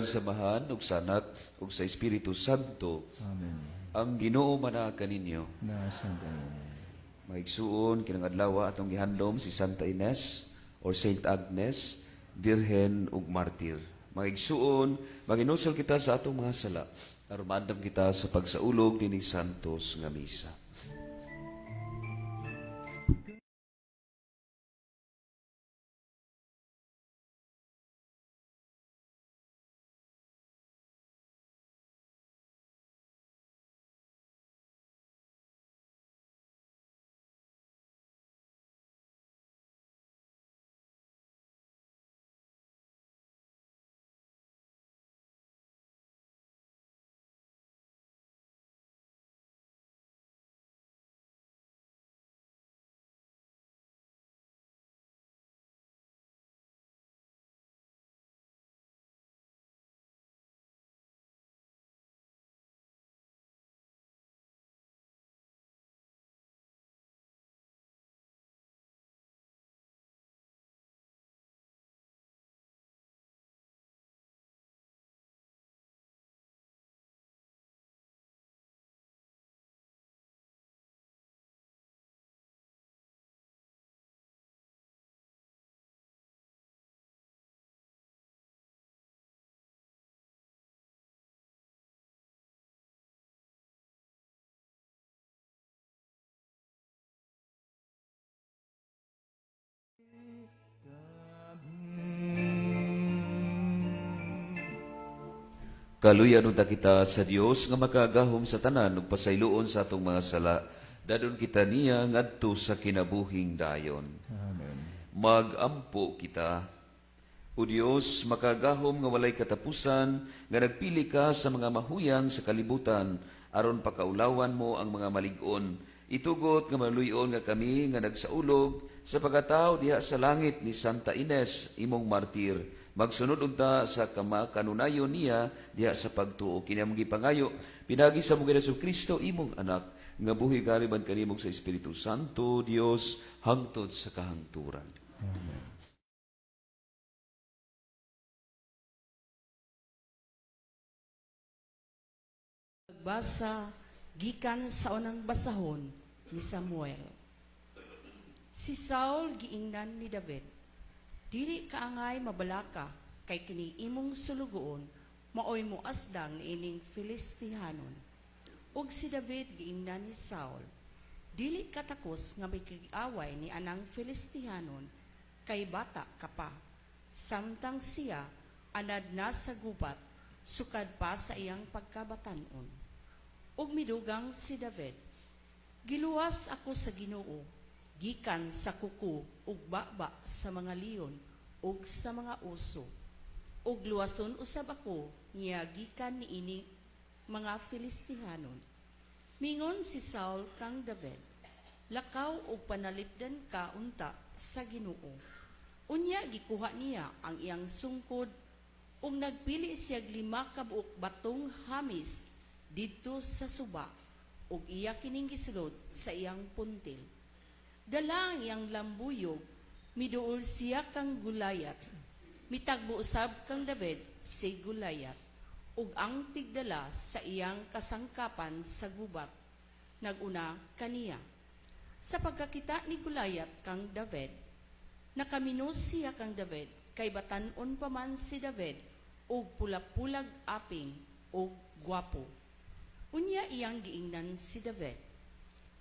Sa Amahan ug sa Anak ug sa Espiritu Santo. Amen. Ang Ginoo manaa kaninyo. Naa sad kaninyo. Mga igsuon, kining adlaw atong gihandom si Santa Ines or Saint Agnes, Birhen ug Martir. Mga igsuon, manginusol kita sa atong mga sala aron maandam kita sa pagsaulog nining santos nga misa. Kaluyan unta kita sa Dios nga makagahom sa tanan ug pasayloon sa atong mga sala. Dadon kita niya ngadto sa kinabuhing dayon. Amen. Magampo kita. O Dios, makagahom nga walay katapusan, nga nagpili ka sa mga mahuyang sa kalibutan, aron pakaulawan mo ang mga malig-on. Itugot nga maluyon nga kami nga nagsaulog sa pagkatao diha sa langit ni Santa Ines, imong martir. Magsunod unta sa kamakanunayon niya diha sa pagtuo. Kini among gipangayo, pinaagi sa among Ginoong Kristo, imong anak, nga buhi galiban kanimo sa Espiritu Santo, Dios, hangtod sa kahangturan. Amen. Pagbasa gikan sa unang basahon ni Samuel. Si Saul giingnan ni David, "Dili ka angay mabalaka kay kini imong sulugoon maoy moasdang niining Filistihanon." Ug si David giingnan ni Saul, "Dili ka takos nga makig-away ni anang Filistihanon kay bata ka pa." Samtang siya anad na sa gubat sukad pa sa iyang pagkabatan-on. Ug midugang si David, "Giluwas ako sa Ginoo gikan sa kuko ug baba sa mga leon ug sa mga oso. Ug luwason usab ako niya gikan niini mga Filistihanon." Mingon si Saul kang David, "Lakaw ug panalipdan ka unta sa Ginoo." Unya gikuha niya ang iyang sungkod ug nagpili siya 5 ka buok batong hamis didto sa suba ug iya kining gisulod sa iyang puntil. Dala ang iyang lambuyog, miduol siya kang Gulayat. Mitagbo usab kang David si Gulayat ug ang tigdala sa iyang kasangkapan sa gubat naguna kaniya. Sa pagkakita ni Gulayat kang David, nakaminos siya kang David kay batan-on pa man si David ug pula-pulag aping ug gwapo. Unya iyang giingnan si David,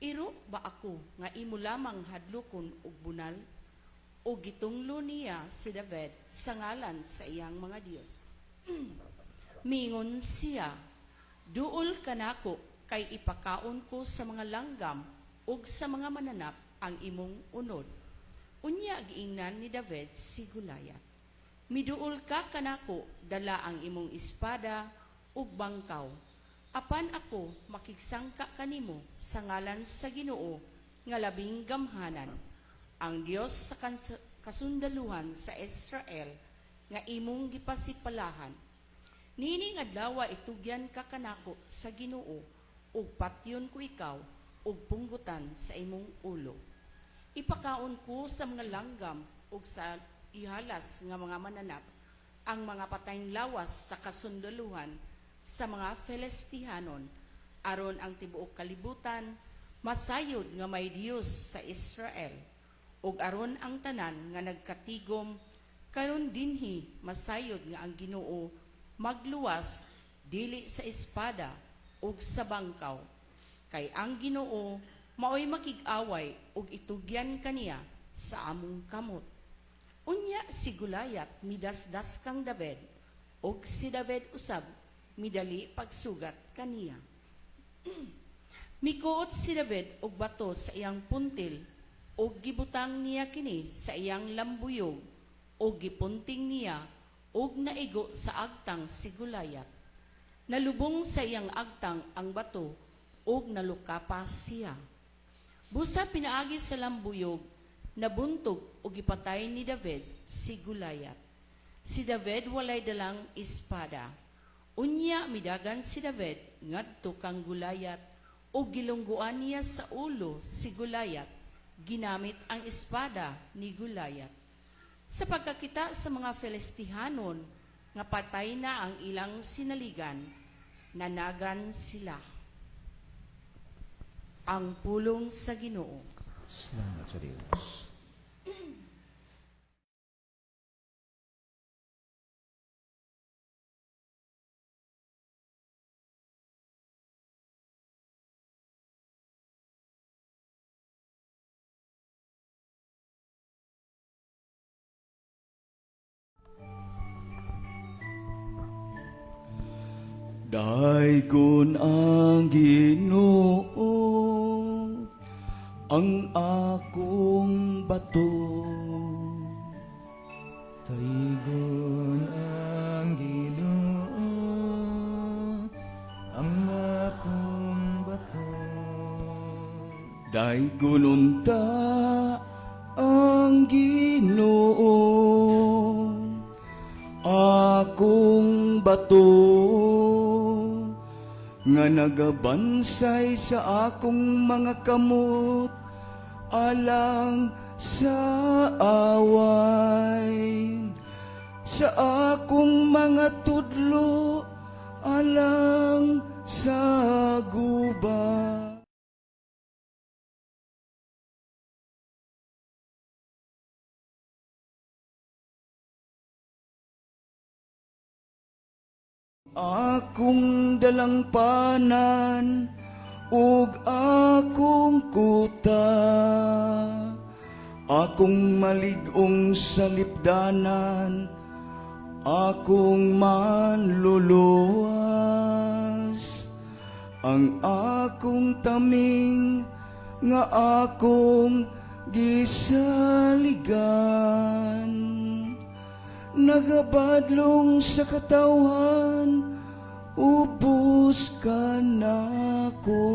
"Iro ba ako nga imo lamang hadlokon og bunal?" Ug gitunglo niya si David sa ngalan sa iyang mga Dios. Mingon siya, "Duol kanako kay ipakaon ko sa mga langgam ug sa mga mananap ang imong unod." Unya giingnan ni David si Gulayat, "Miduol ka kanako dala ang imong espada ug bangkaw. Apan ako makigsangka kanimo sa ngalan sa Ginoo nga labing gamhanan, ang Dios sa kasundaluhan sa Israel nga imong gipasipalahan. Niining adlaw itugyan ka kanako sa Ginoo ug patyon ko ikaw ug punggutan sa imong ulo. Ipakaon ko sa mga langgam ug sa ihalas nga mga mananap ang mga patayng lawas sa kasundaluhan sa mga Filistihanon, aron ang tibuok kalibutan masayod nga may Dios sa Israel, ug aron ang tanan nga nagkatigom karon dinhi masayod nga ang Ginoo magluwas dili sa espada ug sa bangkaw, kay ang Ginoo maoy makig-away ug itugyan kaniya sa among kamot. Unya si Gulayat midasdas kang David, ug si David usab midali pagsugat kaniya. Mikuot si David og bato sa iyang puntil, ug gibutang niya kini sa iyang lambuyog, ug gipunting niya ug naigo sa agtang si Gulayat. Nalubong sa iyang agtang ang bato ug nalukapa siya. Busa pinaagi sa lambuyog, nabuntog ug gipatay ni David si Gulayat. Si David walay dalang espada. Unya midagan si David ngadto kang Gulayat ug gilungguan niya sa ulo si Gulayat, ginamit ang espada ni Gulayat. Sa pagkakita sa mga Filistihanon nga patay na ang ilang sinaligan, nanagan sila. Ang pulong sa Ginoo. Salamat sa Diyos. Daygon ang Ginoo, ang akong bato. Daygon ang Ginoo, ang akong bato. Daygon unta ang Ginoo, akong bato, nga nagabansay sa akong mga kamot alang sa away, sa akong mga tudlo alang sa guba. Akong dalangpanan ug akong kuta, akong malig-ong salipdanan, akong manluluwas, ang akong taming nga akong gisaligan, nagabadlong sa katawhan, ubos ka nako.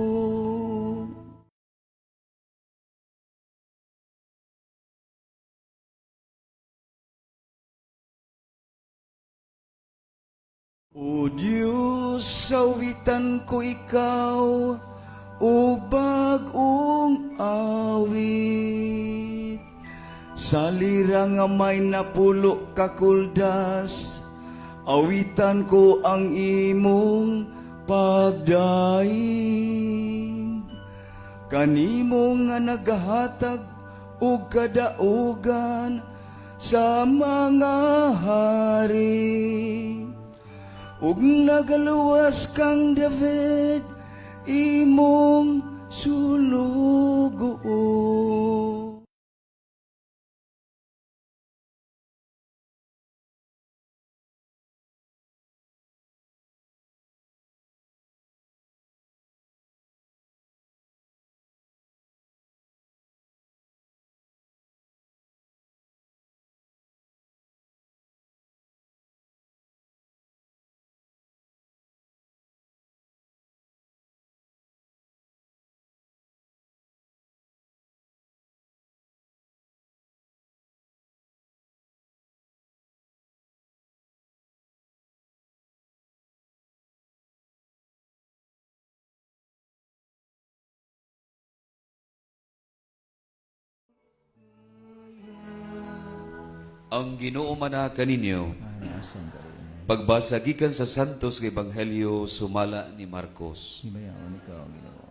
O Diyos, sawitan ko ikaw, o bag-ong awit. Sa lira nga may napulo ka kuldas, awitan ko ang imong pagdaig. Kanimo nga nagahatag og kadaugan sa mga hari, ug nagaluwas kang David, imong sulugoon. Ang Ginoo mana kaninyo. Bisan karon. Pagbasa gikan sa Santos nga Ebanghelyo sumala ni Marcos. Himayaon ikaw, Ginoo.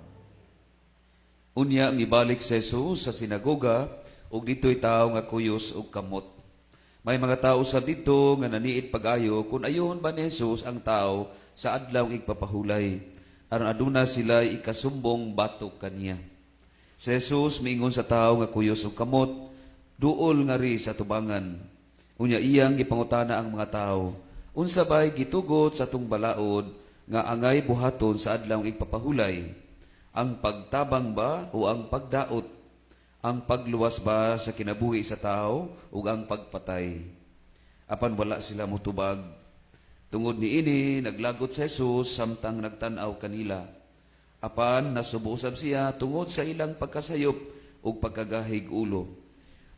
Unya mibalik si Jesus sa sinagoga ug didto'y tawo nga kuyos og kamot. May mga tao sa didto nga naniid pag-ayo kung ayohon ba ni Jesus ang tao sa adlaw igpapahulay, aron aduna sila ikasumbong batok kaniya. Si Jesus miingon sa tawo nga kuyos og kamot, "Duol ngari sa tubangan." Unya iyang gipangutana ang mga tao, "Unsa bay gitugot sa atong balaod nga angay buhaton sa adlaw igpapahulay? Ang pagtabang ba o ang pagdaot? Ang pagluwas ba sa kinabuhi sa tao o ang pagpatay?" Apan wala sila mutubag. Tungod niini, naglagot si Jesus samtang nagtan-aw kanila. Apan nasubo usab siya tungod sa ilang pagkasayop ug pagkagahig ulo.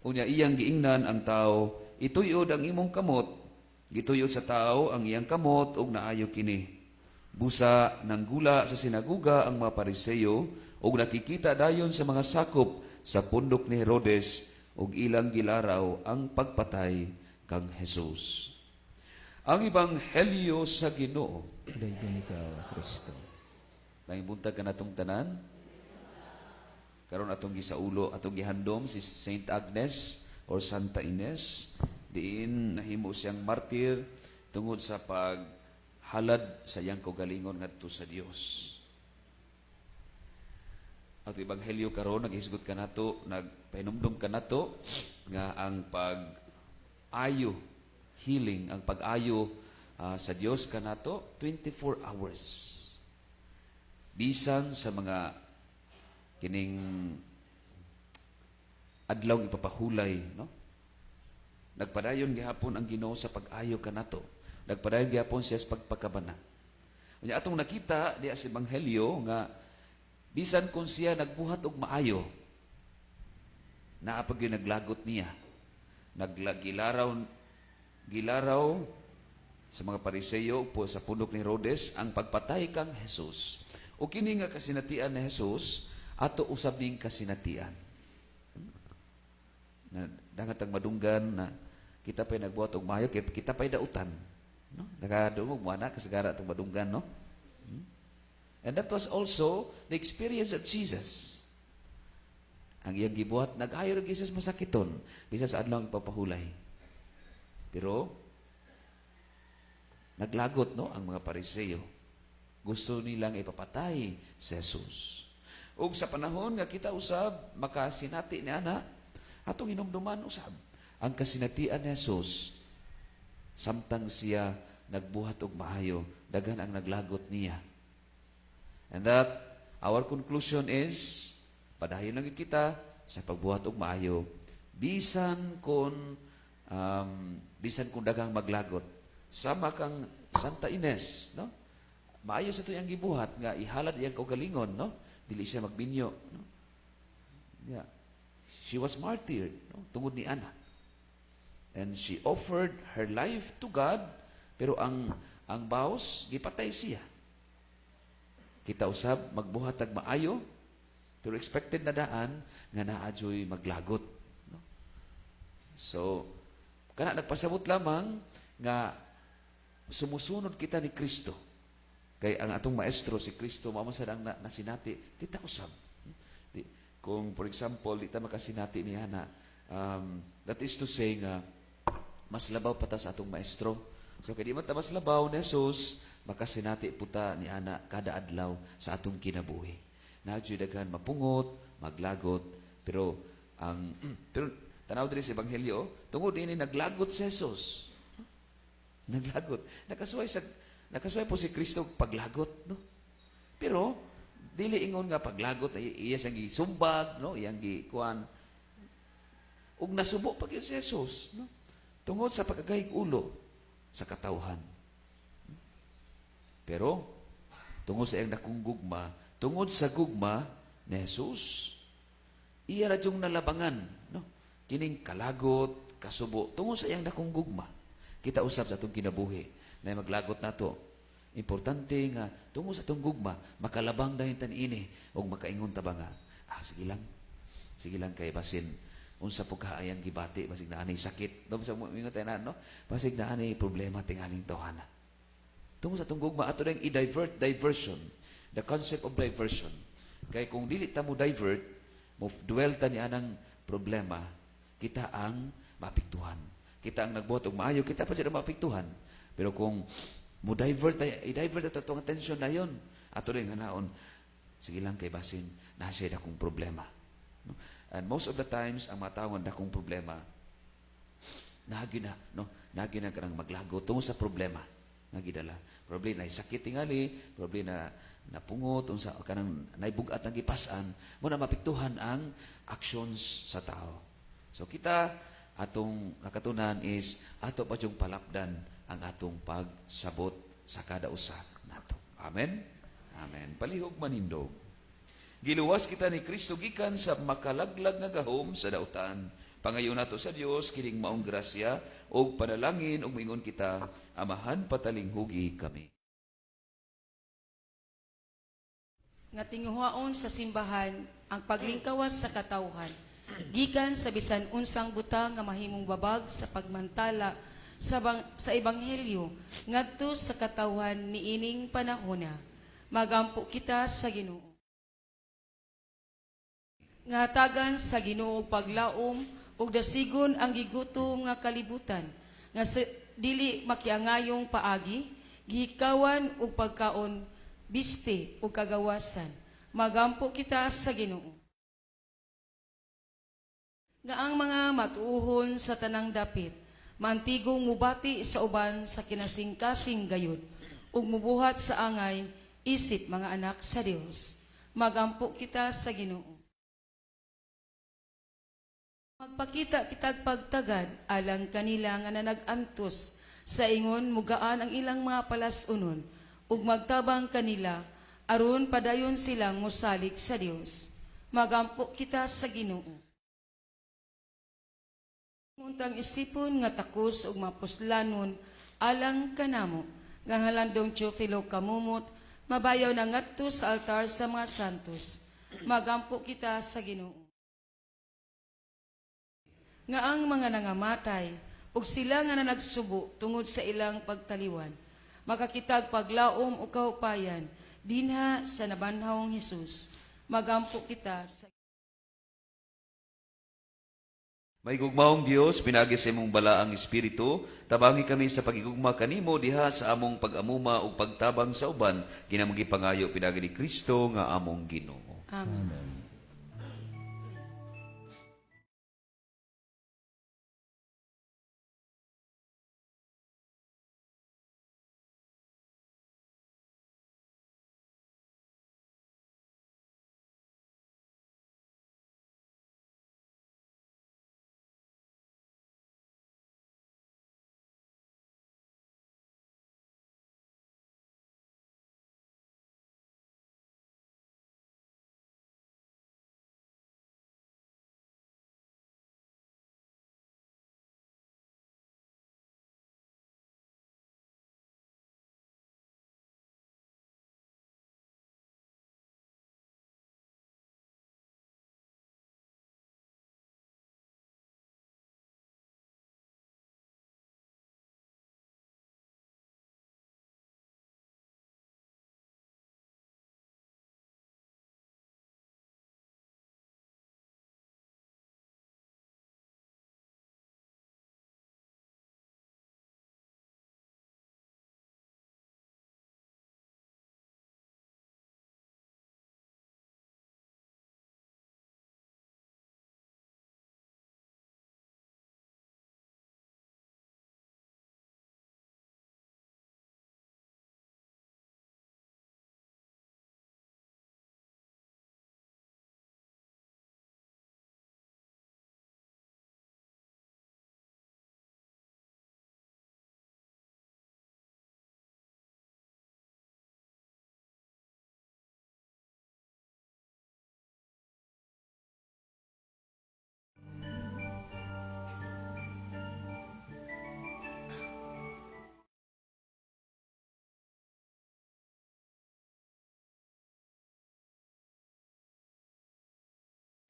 Unya iyang giingnan ang tao, "Ituyod ang imong kamot." Gituyod sa tao ang iyang kamot ug naayo kini. Busa nanggula sa sinaguga ang mga Pariseyo ug nakikita dayon sa mga sakop sa pundok ni Herodes ug ilang gilaraw ang pagpatay kang Jesus. Ang Ebanghelyo sa Ginoo. Dayon ikaw, Kristo. Maayong buntag kanatong tanan. Karon atong gisaulo, atong gihandom si Saint Agnes or Santa Ines, diin nahimo siyang martir tungod sa paghalad sa iyang kaugalingon ngadto sa Dios. At Ebanghelyo karon naghisgot kanato, nagpahinumdom kanato nga ang pag-ayo, healing, ang pag-ayo sa Dios kanato 24 hours. Bisan sa mga kining adlaw ipapahulay, no? Nagpadayon gihapon ang Ginoo sa pag-ayo kanato. Nagpadayon gihapon siya sa pagpakabana. Unya atong nakita diya sa ebanghelyo nga bisan kung siya nagbuhat og maayo, naa pa gyud naglagot niya. Naglagilaraw gilaraw sa mga Pariseyo po sa pundok ni Herodes ang pagpatay kang Jesus. O kini nga kasinatian ni Jesus, ato usab ning kasinatian. Na dangat ang madunggan na kita pa'y nagbuhat og maayo kay kita pa'y dautan. No? Nakadungog mo ana kasagara atong madunggan, no? And that was also the experience of Jesus. Ang iyang gibuhat, nag-ayo ra Jesus masakiton bisan sa adlaw ipapahulay. Pero naglagot, no, ang mga Pariseyo. Gusto nilang ipapatay si Jesus. Ug sa panahon nga kita usab makasinati ni ana, atong hinumduman usab ang kasinatian ni Jesus samtang siya nagbuhat og maayo, daghan ang naglagot niya. And that our conclusion is padayon lang kita sa pagbuhat og maayo bisan kung daghang maglagot. Sama kang Santa Ines, no? Maayo sa iyang gibuhat nga ihalad iyang kaugalingon, no? Dili siya magbinyo, no? Yeah. She was martyred, no? Tungod ni ana. And she offered her life to God, pero ang baos gipatay siya. Kita usab magbuhat og maayo, pero expected na daan nga naa juy maglagot, no? So, kana nagpasabot lamang nga sumusunod kita ni Kristo. Kay ang atong maestro si Kristo, mao man sad ang nasinati, kita usab. Di, kung for example, di ta makasinati ni ana, that is to say nga mas labaw pa ta sa atong maestro. So kay di man ta mas labaw ni Jesus, makasinati po ta ni ana kada adlaw sa atong kinabuhi. Naa juy daghan mapungot, maglagot, pero tanaw diri sa ebanghelyo, tungod ini naglagot si Jesus. Naglagot. Nakasuway po si Kristo paglagot, no? Pero dili ingon nga paglagot ay iya siyang gisumbag, no? Iyang gikuan. Ug nasubo pa gyud si Jesus, no? Tungod sa pagkagahig ulo sa katawhan. Pero tungod sa iyang dakong gugma, tungod sa gugma ni Jesus, iya ra yung nalabangan, no? Kining kalagot, kasubo, tungod sa iyang dakong gugma. Kita usab sa atong kinabuhi na maglagot nato. Importante nga tungod sa atong gugma, makalabang dayon ta niini ug makaingon ta ba nga, "Ah, sige lang. Sige lang kay basin Unsa po kaayang gibati, basig naa nay sakit, no? Basig mo ingon tayo na, no? Basig naa nay problema tingaling tawhana. Tungod sa atong gugma, ato nang i-divert, diversion. The concept of diversion. Kay kung dili ta mo divert, mo dwell ta ni anang problema, kita ang maapektuhan. Kita ang nagbuhat og maayo, kita pa jud ang maapektuhan. Pero kung mo divert ta, i-divert ato atong attention na yon, ato rin hanaon, sige lang kay basin, naa siya dakong problema. No? And most of the times, ang mga tao nga dakong problema, naagi na, no? Naagi na kanang maglago tungod sa problema nga gidala. Probably na sakit tingali, probably na napungot unsa kanang naibugat ang gipas-an, mo na mapiktuhan ang actions sa tao. So kita atong nakatunan is ato pa yung palapdan ang atong pagsabot sa kada usa nato. Amen. Amen. Palihog manindog. Giluwas kita ni Kristo gikan sa makalaglag nga gahom sa dautan. Pangayo nato sa Dios kining maong grasya ug panalangin ug moingon kita, Amahan, patalinghugi kami. Nga tinguhaon sa simbahan ang paglingkawas sa katawhan gikan sa bisan unsang butang nga mahimong babag sa pagmantala sa ebanghelyo ngadto sa katawhan niining panahona. Magampo kita sa Ginoo. Nga hatagan sa Ginoo og paglaom ug dasigon ang gigutom nga kalibutan nga sa dili makiangayong paagi gihikawan og pagkaon, biste ug kagawasan. Magampo kita sa Ginoo. Nga ang mga matuuhon sa tanang dapit mantigong mubati sa uban sa kinasingkasing gayud ug mubuhat sa angay isip mga anak sa Dios. Magampo kita sa Ginoo. Magpakita kitag pagtagad alang kanila nga nanag-antos sa ingon mugaan ang ilang mga palas-unon ug magtabang kanila aron padayon silang mosalig sa Dios. Magampo kita sa Ginoo. Untang isipon nga takos ug mapuslanon alang kanamo nga halandong Teofilo Camomot mabayaw na ngadto sa altar sa mga santos. Magampo kita sa Ginoo. Nga ang mga nangamatay ug sila nga nanagsubo tungod sa ilang pagtaliwan makakitag paglaom ug kahupayan dinha sa nabanhawong Hesus. Magampo kita sa May gugmaong Dios, pinaagi sa imong balaang espiritu, tabangi kami sa pagigugma kanimo diha sa among pag-amuma ug pagtabang sa uban, kinamong gipangayo pinaagi ni Kristo nga among Ginoo. Amen. Amen.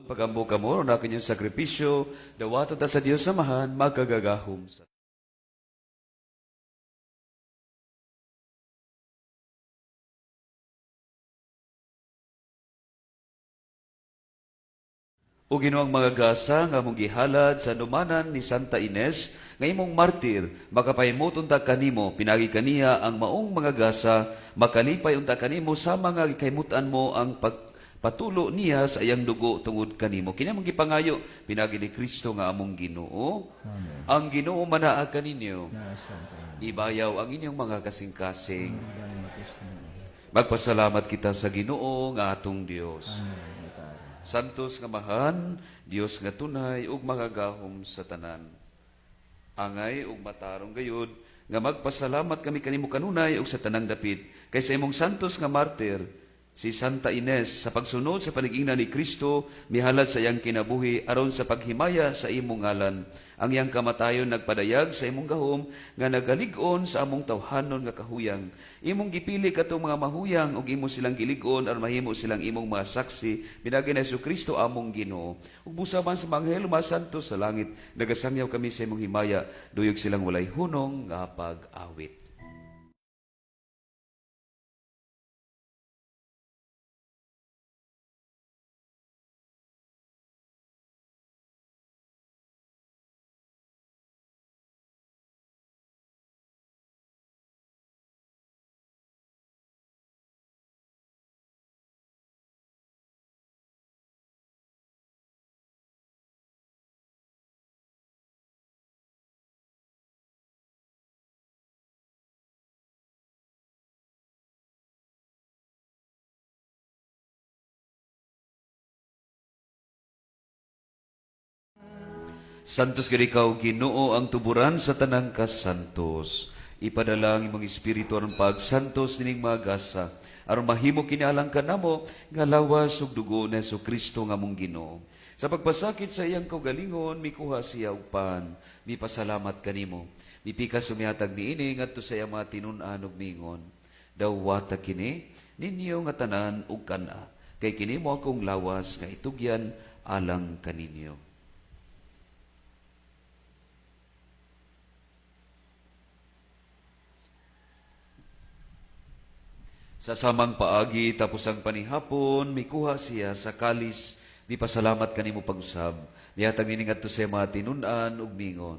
Pagambo kamo, na kanyang sakripisyo, dawatan ta sa Dios Amahan, makagagahom sa O Ginoong mga gasa nga among gihalad sa numanan ni Santa Ines nga imong martir, makapahimut unta kanimo, pinagi kaniya ang maong mga gasa, makalipay unta kanimo sa mga gikahimutan mo ang pagpatulo niya sa iyang dugo tungod kanimo. Kini among gipangayo pinagi ni Kristo nga among Ginoo. Amen. Ang Ginoo manaa kaninyo. Nasa tayo. Ibayaw ang inyong mga kasing-kasing. Dahil matis na. Magpasalamat kita sa Ginoo nga atong Dios. Amen. Santos nga mahan, Dios nga tunay ug makagahom sa tanan. Angay ug matarong gayud nga magpasalamat kami kanimo kanunay ug sa tanang dapit kay sa imong santos nga martir si Santa Ines sa pagsunod sa panigingna ni Kristo mihalad sa iyang kinabuhi aron sa paghimaya sa imong ngalan. Ang iyang kamatayon nagpadayag sa imong gahom nga nagalig-on sa among tawhanon nga kahuyang. Imong gipili katong mga mahuyang ug imo silang gilig-on aron mahimo silang imong mga saksi pinaagi ni Kristo among Ginoo. Ug busa man sa mga anghel mga santo sa langit nagasangyaw kami sa imong himaya, duyog silang walay hunong nga pag-awit. Santos gid ikaw Ginoo ang tuburan sa tanang kasantos. Ipadala ang imong espiritu aron pagsantos nining mga gasa aron mahimo kini alang kanamo nga lawas ug dugo ni Kristo nga among Ginoo. Sa pagpasakit sa iyang kaugalingon mikuha siya og pan, mipasalamat kanimo. Mipikas sumihatag niini ngadto sa iyang mga tinun-an ug mingon. Dawata kini ninyo nga tanan ug kan-a, kay kini mo akong lawas nga itugyan alang kaninyo. Sa samang paagi, tapos ang panihapon, mikuha siya sa kalis, mipasalamat kanimo pag-usab. Mihatag niini ngadto sa mga tinun-an ug mingon.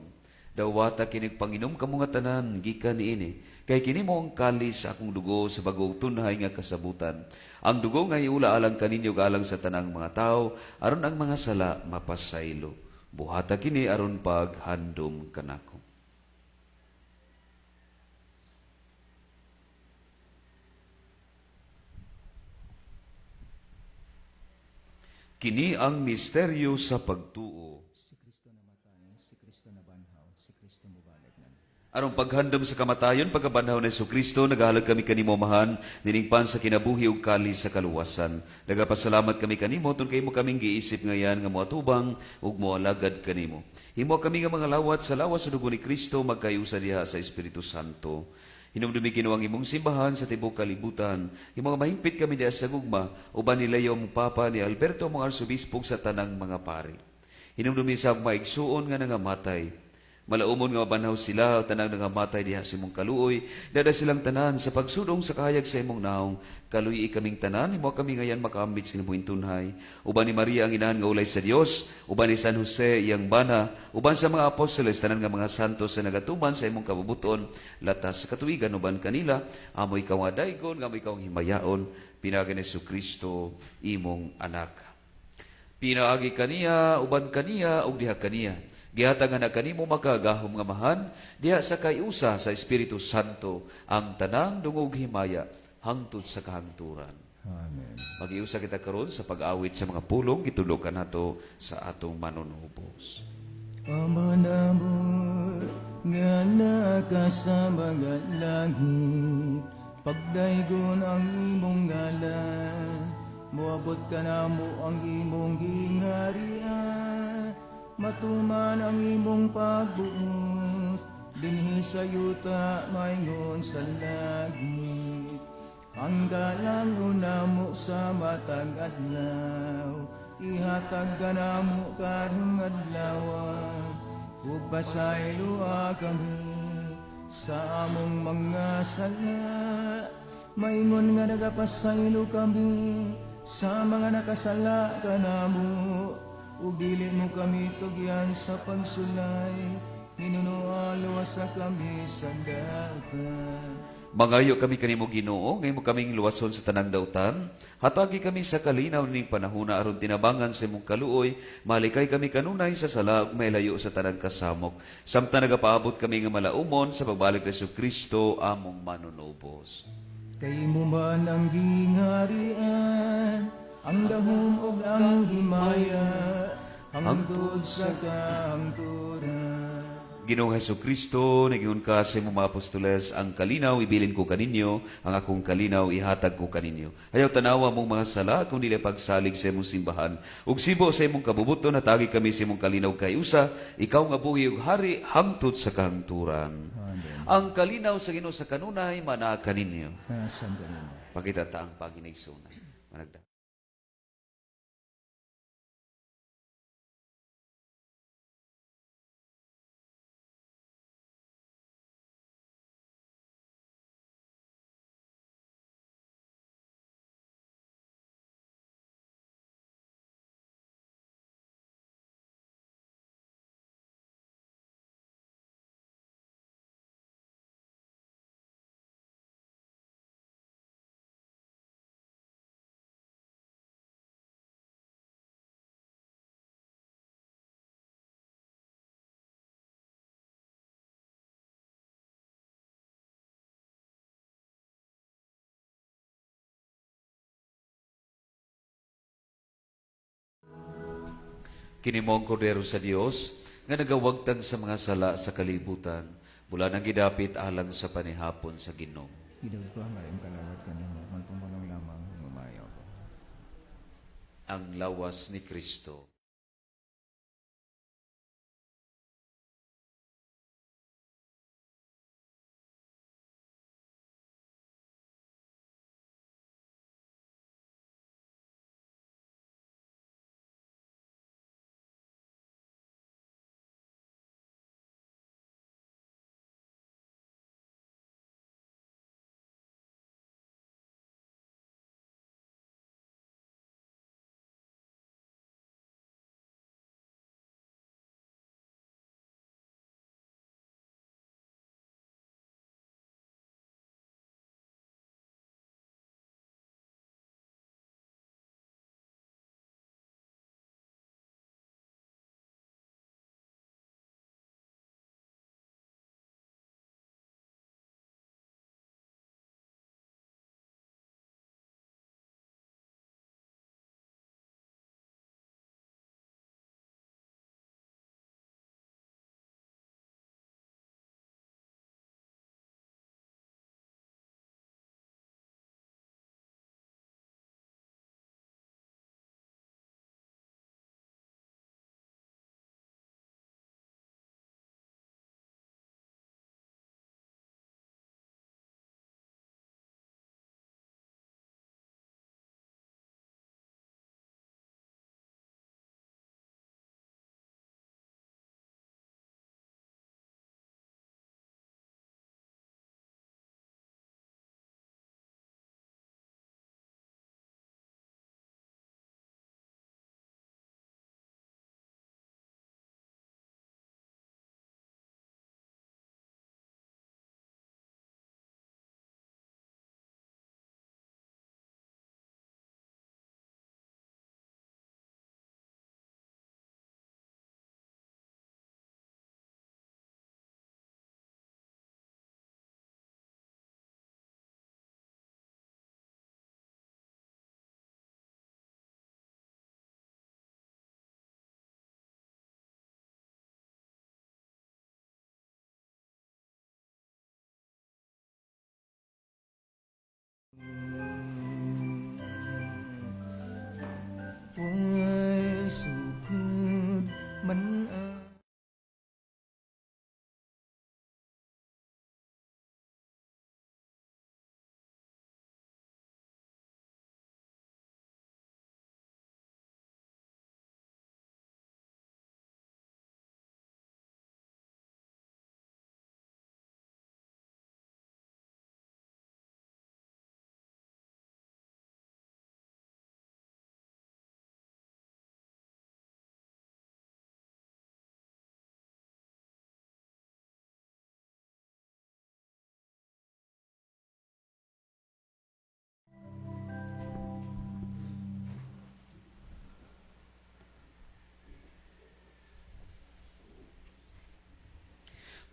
Dawata kinig panginom kamo nga tanan gikan niini, kay kini mo ang kalis sa akong dugo sa bagong tunhay nga kasabutan. Ang dugo nga iula alang kaninyo ug alang sa tanang mga tawo, aron ang mga sala mapasaylo. Buhata kini aron paghandom kanako. Kini ang misteryo sa pagtuo. Si Kristo namatay, si Kristo nabanhaw, si Kristo mubalik na. Aron paghandom sa kamatayon, pagkabanhaw ni Kristo, nagahalad kami kanimo Amahan, nining pan sa kinabuhi ug kalis sa kaluwasan. Nagapasalamat kami kanimo tun kay mo kaming giisip ngayan nga moatubang ug moalagad kanimo. Himo kami nga mga lawat sa lawas sa dugo ni Kristo magkayusa diha sa Espiritu Santo. Hinumdumi Ginoo ang imong simbahan sa tibuok kalibutan. Himo nga mahingpit kami diha sa gugma uban ni Leo mong Papa ni Alberto mong Arsobispo sa tanang mga pari. Hinumdumi sa maigsuon nga nangamatay. Malaumon nga mabanhaw sila tanang nangamatay diha sa imong kaluoy. Dada silang tanan sa pagsudong sa kahayag sa imong naong. Kaluyi kaming tanan, himo kami ngayan makaambit sa imong tunhay. Uban ni Maria ang inahan nga ulay sa Dios, uban ni San Jose iyang bana, uban sa mga apostoles tanan nga mga santos sa nagatuman sa imong kabubuton, latas sa katuigan uban kanila, amo ikaw nga daygon, amo ikaw ang himayaon, pinaagi ni Kristo imong anak. Pinaagi kaniya, uban kaniya, ug diha kaniya. Gihatag nga na kanimo makagahom nga mahan, diha sa kayusa sa Espiritu Santo, ang tanang dungog himaya, hangtod sa kahangturan. Amen. Magiusa kita karon sa pag-awit sa mga pulong, gitudlo kanato sa atong manunubos. Ama namo nga naka sa mga langit, pagdaygon ang imong ngalan, moabot ka namo ang imong gingharian, matuman ang imong pagbuot, dinhi sa yuta maingon sa langit. Ang galang namo sa matag adlaw, Ihatag kanamo karong adlaw, ug pasayloa kami sa among mga sala, maingon nga nagapasaylo kami sa mga nakasala kanamo, ug dili mo kami tugyan sa pagsulay, hinunoa luwasa kami sa dautan. Mangayo kami kanimo, Ginoo, nga imo kaming luwason sa tanang dautan. Hatagi kami sa kalinaw ning panahona aron tinabangan sa imong kaluoy, malikay kami kanunay sa sala ug mailayo sa tanang kasamok. Samtang nagapaabot kami nga malaumon sa pagbalik ni Kristo among manunubos. Kay imo man ang gingharian, ang gahom ug ang himaya, hangtod sa kahangturan. Ginoong Hesus Kristo, nagingon ka sa imong mga apostoles, "Ang kalinaw ibilin ko kaninyo, ang akong kalinaw ihatag ko kaninyo. Ayaw tanawa among mga sala, kung dili pagsalig sa imong simbahan. Ug sibo sa imong kabubuton, hatagi kami sa imong kalinaw kay usa, ikaw nga buhi ug hari hangtod sa kahangturan." Amen. Ang kalinaw sa Ginoo sa kanunay manaa kaninyo. Nasan kanimo. Pakita ta ang paginigsunan. Managda. Kini mao ang Kordero sa Dios nga nagawagtang sa mga sala sa kalibutan. Bulahan ang gidapit alang sa panihapon sa Ginoo. Gidawat ko ang maayong kalawat kanimo, magpumulong lamang mamaayo ko. Ang lawas ni Kristo.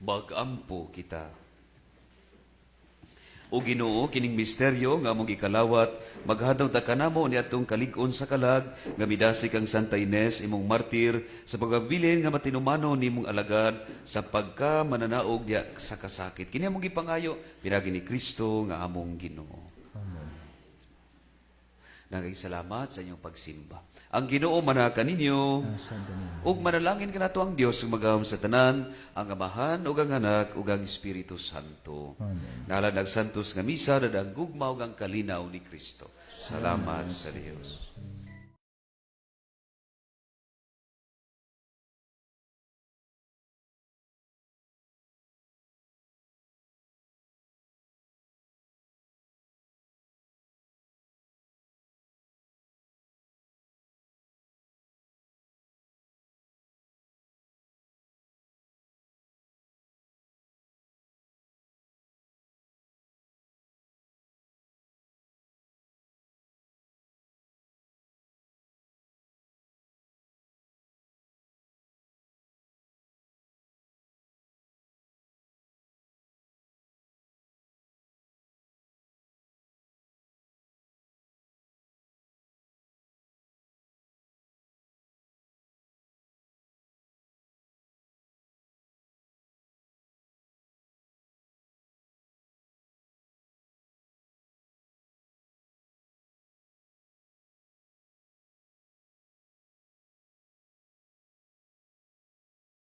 Magampo kita. O Ginoo, kining misteryo nga among gikalawat, maghatag ta kanamo niadtong kalig-on sa kalag, nga midasig kang Santa Ines, imong martir, sa pagpabilin nga matinumanon nimong alagad, sa pagka mananaog diha sa kasakit. Kini among gipangayo, pinaagi ni Kristo nga among Ginoo. Amen. Nagaysalamat sa inyong pagsimba. Ang Ginoo manaa kaninyo. Sa ganin. Ug manalangin kanato ang Dios ug magahom sa tanan, ang Amahan ug ang Anak ug ang Espiritu Santo. Amen. Nahalad ang santos nga misa, ang gugma ug ang kalinaw ni Kristo. Salamat sa Dios.